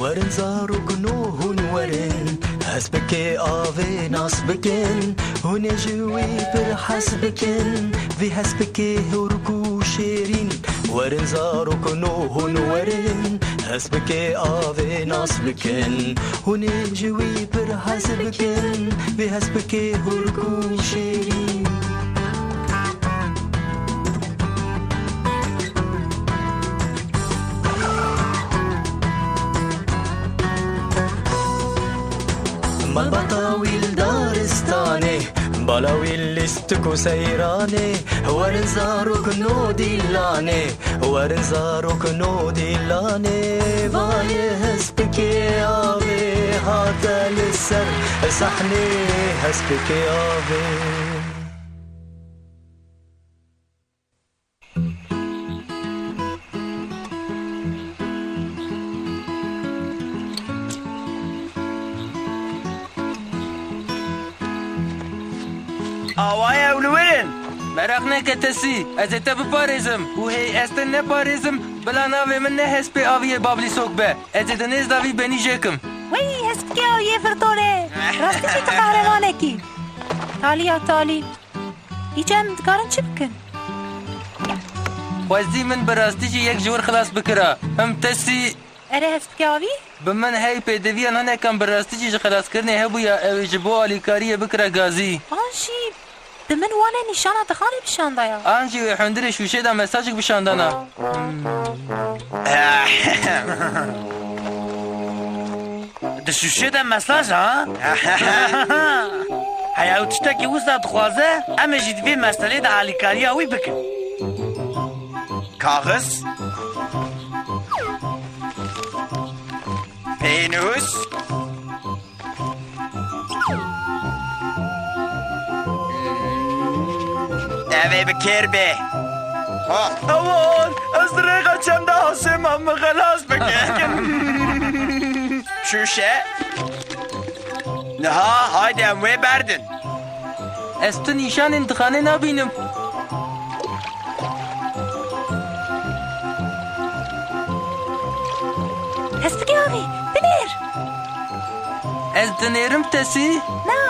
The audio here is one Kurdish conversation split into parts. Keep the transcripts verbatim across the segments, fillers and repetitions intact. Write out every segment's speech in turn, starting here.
Werin zarokno hûn werin, hespikê avê nas bikin, hûn ê ji wî pir hez bikin, vî hespikê hûrk û şêrîn. Werin zarokno hûn werin, hespikê avê nas bikin, hûn ê ji wî pir hez bikin, vî hespikê hûrk û şêrîn. Malbata wî li daristanê, bala wî lîstik û seyranê, werin zarokno dîlanê, werin zarokno dîlanê, vayê hespikê avê hate li ser sahnê, hespikê avê. Awaye ew li wir in. Meraq neke Tesî, ez ê te biparêzim û hê ez te neparêzim, bila navê min ne hespê aviyê bablîsok be. Ez ê di nêzda vî benî jêkim. Wey, hespikê aviyê firtore. Rastî jî tu qehremanekî. Talî ya talî. Îca em dikarin çi bikin? Xwezî min bi rastî jî yek ji wir xilas bikira. Him Tesî. Erê hespikê avî? Bi min hey pêdiviya nanekan bi rastî jî ji xelaskirinê hebûya ew ê ji bo alîkariyê bikira gazî. An jî bi min wane nîşana dixanê bi şan daya. An jî wê hundirê şûşê de mesajek bi şan dana. Di şûşê de mesaj ha? Heya ew tiştekî wisa dixwaze, em ê jî di vê meselê de alîkariya wî bikin. Kaxiz. Pênûs. Ev ê bi kêr bê. Ha, awan, ez di rêxa çem de asê mam, min xelas bike. Şûşe. Niha, haydi em wê berdin. Ez tu nîşanên dixanê nabînim. Hespikê avî, binêr! Ez dinêrim Tesî. Na,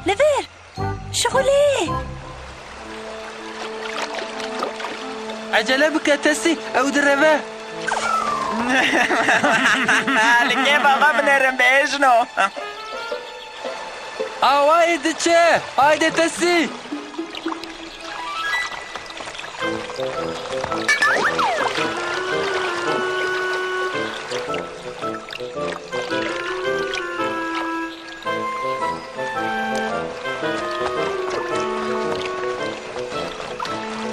li vir. Şixulê. Ecele bike Tesî, ew direve. Li kêfa xwe binêrin bêjno. Awayê diçe, haydi Tesî.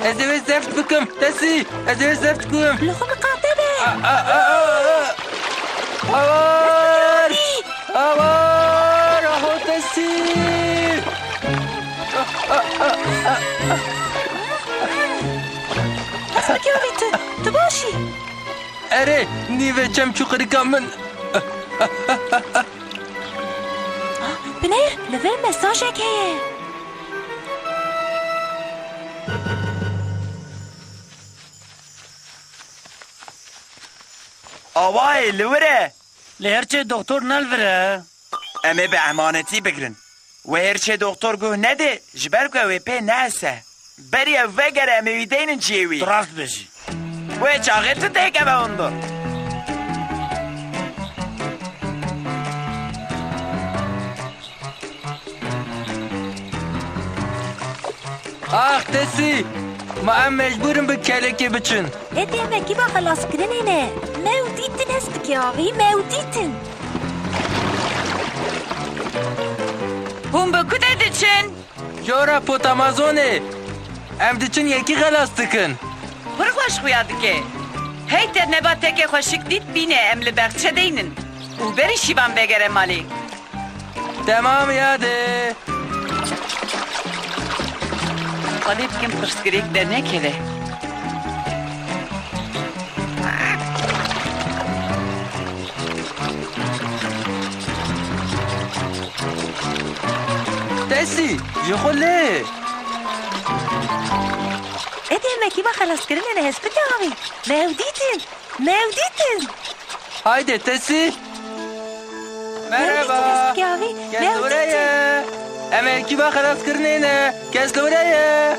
Ez ê wê zeft bikim, Tesî. Ez ê wê zeft bikim. Li xwe miqate be. A, a, a, a, a. Awar! Awar! Aho Tesî! Hespikê avî tu, tu baş î? Erê, nîvê çem çû qirika min. Binêr, li vê mesajek heye. Awayê, li wir e. Lê hirçê doktor ne li vir e. Em ê bi emanetî bigirin. Wê hirçê doktor guh nedê, ji ber ku ew ê pê neese. Berî ew vegere, em ê wî deynin cihê wî. Tu rast bêjî. Wê çaxê tu têkeve hundir. Ax Tesî, ma em mecbûr in bi kelekê biçin. Êdî em ekîba xelaskirinê ne. Me ew dîtin hespikê avî, me ew dîtin. Hûn bi ku de diçin? Jora Potamazonê. Em diçin yekî xelas dikin. Pir xweş xuya dike. Hey te neba tekê xweşik dît bîne em li bexçe deynin. Û berî şîvan vegere malê. Temam yade. Xwedê dikim pirsgirêk dernekeve. Tesî, ji xwe lê. Êdî em ekîba xelaskirinê ne hespikê avî. Me ew dîtin. Me ew dîtin. Haydi Tesî. Merhaba. Kes li wir e? Em ê ekîba xelaskirinê ne. Kes li wir e?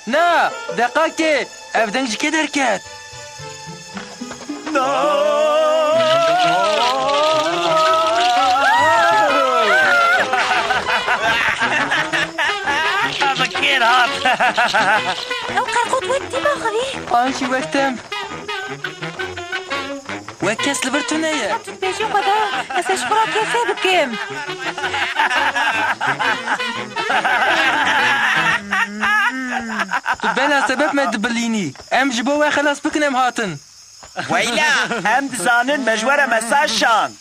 Na, deqakê. Ev deng ji kê derket? Bi kêr hat. Ew qerqot wek dî baxivî. An jî wek dem. Wek kes li vir tune ye. Tu dibêjî Xwedaya, ez ê ji xwe re kêfê bikim. Tu bela sebeb me dibilînî. Em ji bo we xelas bikin em hatin. Weyla, em dizanin me ji we re mesaj şand.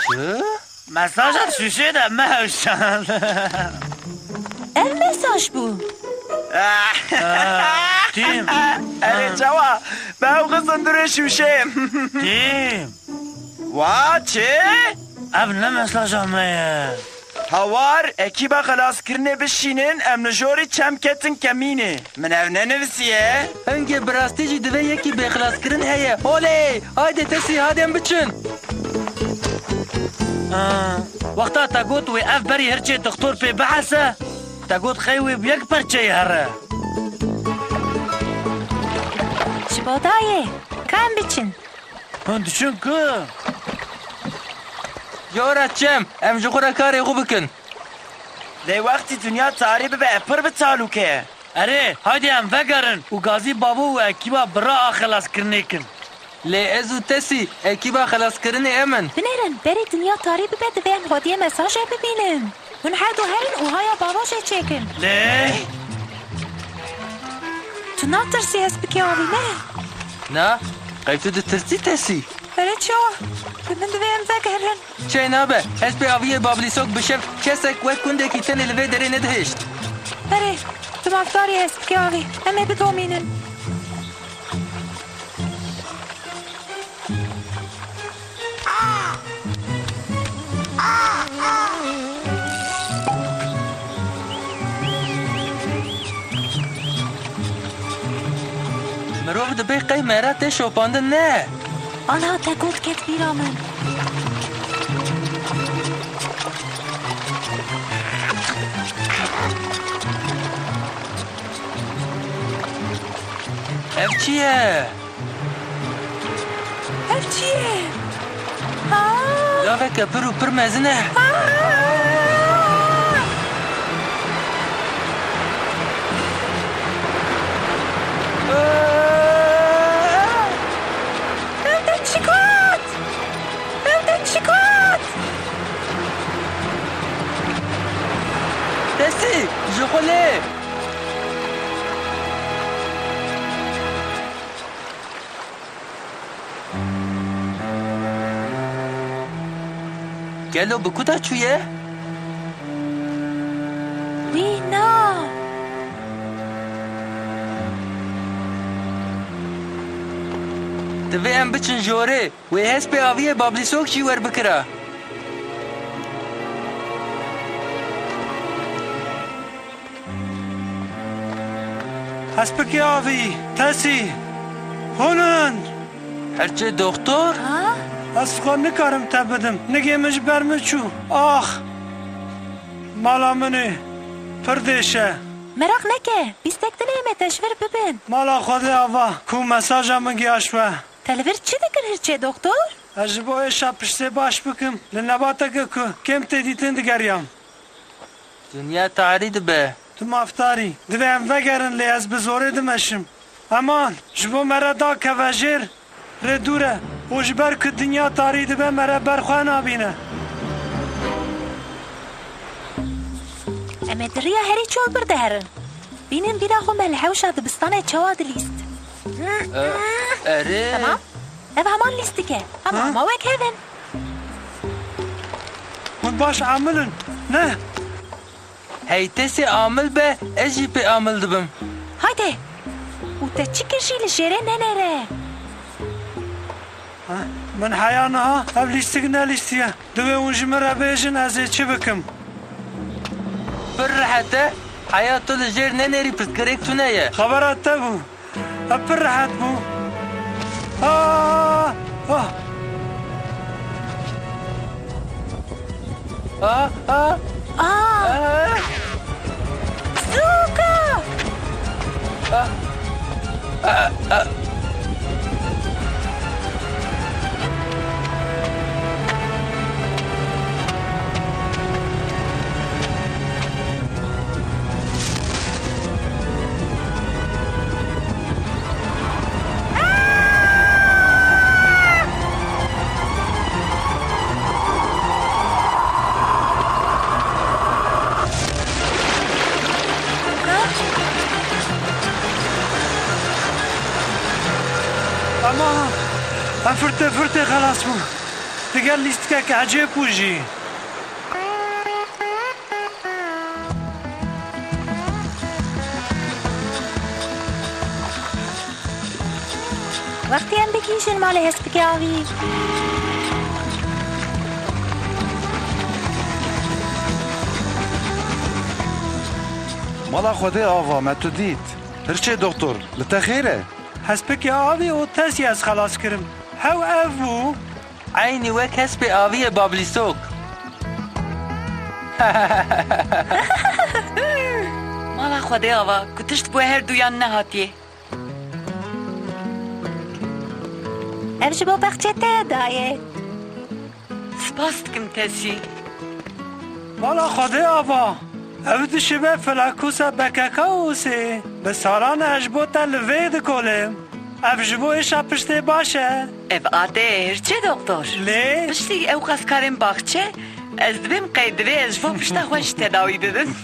Çi? Mesaja di şûşê de me ew şand. Ev mesaj bû. Tîm. Erê çawa? Me ew xistin durê şûşê. Tîm. Wa çi? Ev ne mesaja me ye. Hawar, ekîba xelaskirinê bişînin, em li jorî çem ketin kemînê. Min ev nenivisiye. Hingê bi rastî jî divê yekî bêxelaskirin heye. Olê! Hayde Tesî, hadi em biçin. Aa, wexta te got wê ev berî hirçê dixtor pê bihese, te got xey wê bi yek perçeyê here. Ji bo dayê, ka em biçin. Hûn diçin ku? Jora çem, em ji xwe re karê xwe bikin. Lê wextî dinya tarî bibe, pir bi talûke ye. Erê, haydi em vegerin û gazî bavo û ekîba bira a xelaskirinê kin. Lê ez û Tesî, ekîba xelaskirinê em in. Binêrin, berî dinya tarî bibe, divê em xwediyê mesajê bibînin. Hûn her du herin û haya bavo jê çêkin. Lê? Tu natirsî hespikê avî, ne? Na, qey tu ditirsî Tesî? Erê çawa? Bi min divê em vegerin. Çê nabe, hespê aviyê Bablîsok bi şev kesek wek gundekî tenê li vê derê nedihêşt. Erê, tu mafdar î hespikê avî. Em ê bidomînin. Mirov dibê qey me re tê şopandin, ne? Ana te got ket bîra min. Ev çi ye? Ev çi ye? Ha? Laveke pir û pir mezin e. Ha! Ew te çi got? Ew te çi got? Tesî, ji xwe lê. Gelo bi ku de çûye? Wî na. Divê em biçin jorê. Wê hespê aviyê Bablîsok jî werbikira. Hespikê avî, Tesî, hûn in! Hirçê doxtor? Ha? Ez xwe nikarim te bidim. Nigê min ji ber min çû. Ax! Mala min ê. Pir dêş e. Meraq neke. Bîstek din ê me te ji vir bibin. Mala Xwedê ava ku mesaja min gihaşt we. Te li vir çi dikir hirçê doxtor? Ez ji bo êşa piştê baş bikim, li nebateke ku kêm tê dîtin digeriyam. Dinya tarî dibe. Tu mafdar î. Divê em vegerin lê ez bi zorê dimeşim. Heman, ji bo me re dakeve jêr, rê dûr e û ji ber ku dinya tarî dibe me re ber xwe nabîne. Em ê di riya herî çol bir de herin. Bînin bîra xwe me li hewşa dibistanê çawa dilîst. E, erê. Temam. Ev heman lîstik e. Hema Ha? hema wek hev in. Hûn baş amil in, ne? Hey Tesî amil be, ez jî pê amil dibim. Hayde. Û te çi kir jî li jêrê nenêre. Ha? Min heya niha ev lîstik nelîstiye. Divê hûn ji min re bêjin ez ê çi bikim. Pir rehet e. Heya tu li jêr nenêrî pirsgirêk tune ye. Xebera te bû. Ev pir rehet bû. Ah! Ah! Ah, ah, Ah! ah, Sûka! ah, ah, ah. Ama em firtê firtê xelas bûn. Digel lîstikek ecêb bû jî. Wextê em bigihîjin malê hespikê avî. Mala Xwedê ava me tu dît. Hirçê doxtor, li te xêr e? Hespikê avî û tesî ez xelas kirim. Hew ev bû. Eynî wek hespê avî ye bablîsok. Mala Xwedê ava, ku tişt bo her duyan nehatiye. Ev ji bo bexçê te daye. Spas dikim tesî. Mala Xwedê ava, ev dişibe filakûsa B K K ûsê. Bi salan e ez ji bo te li vê dikolim. Ev ji bo êşa piştê baş e. Ev ate ye hirçê doktor. Lê? Piştî ew qaskarên baxçe, ez dibêm qey divê ez ji bo pişta xwe jî tedawî bibim.